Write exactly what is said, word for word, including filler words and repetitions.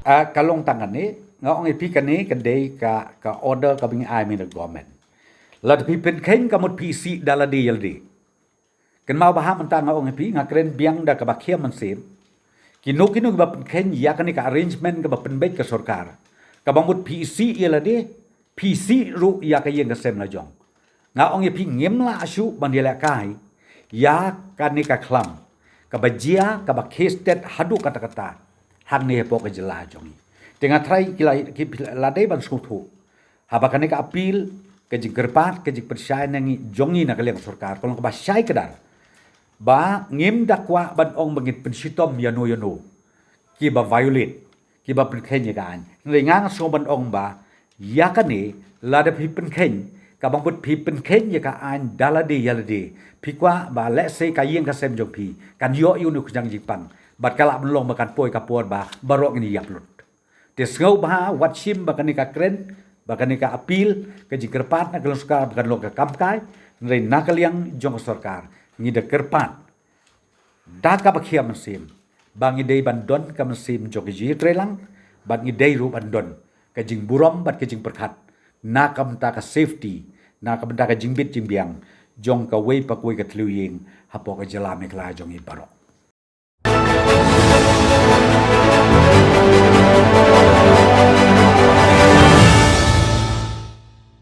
Ah, ka long tang kane, nga ong ïa phi kane ka dei ka, ka order kaba ngi ai mynta na government. Lada phi pynkheiñ ka mut phi isih da lade ïa lade. Kynmaw ba ha mynta nga ong ïa phi, nga kren biang da kaba khia mynsiem. Kino kino kiba pynkheiñ ïa kane ka arrangement kaba pynbeit ka sorkar, kaba mut phi isih ïa lade, phi isih ruh ïa ka ïing ka sem la jong. Nga ong ïa phi ngim lah shuh ban ïalehkai ïa kane ka khlam kaba jia, kaba khie stet haduh katta katta hangne hapoh ka jylla jong ngi. Te nga tharai ki la, ki la dei ban sngewthuh. Haba kane ka appeal, ka jingkyrpad, ka jingpynshai na ngi jong ngi na ka liang sorkar, ka long kaba shai kdar, ba ngim da kwah ban ong ba ngin pynshitom ïano ïano kiba violate, kiba pynkheiñ ïa ka aiñ. Hynrei nga sngew ban ong ba ïa kane, lada phi pynkheiñ, kaba mut phi pynkheiñ ïa ka aiñ da lade ïa lade, phi kwah ba, let's say, ka ïing ka sem jong phi kan ïoh ïa une u khñiang jingpang, bad ka lah ban long ba kan poi ka por ba baroh ngin ïap lut. Te sngewbha wat shim ba kane ka kren, ba kane ka appeal, ka jingkyrpad na ka liang sorkar ba kan long ka kam kai. Hynrei na ka liang jong ka sorkar, ngi da kyrpad da kaba khia mynsiem ba ngi dei ban don ka mynsiem jong ka jingïatreilang, bad ngi dei ruh ban don ka jingburom bad ka jingpyrkhat na ka bynta ka safety, na ka bynta ka jingbit jingbiang jong kawei pa kawei ka thliew ïing hapoh ka jylla Meghalaya jong ngi baroh.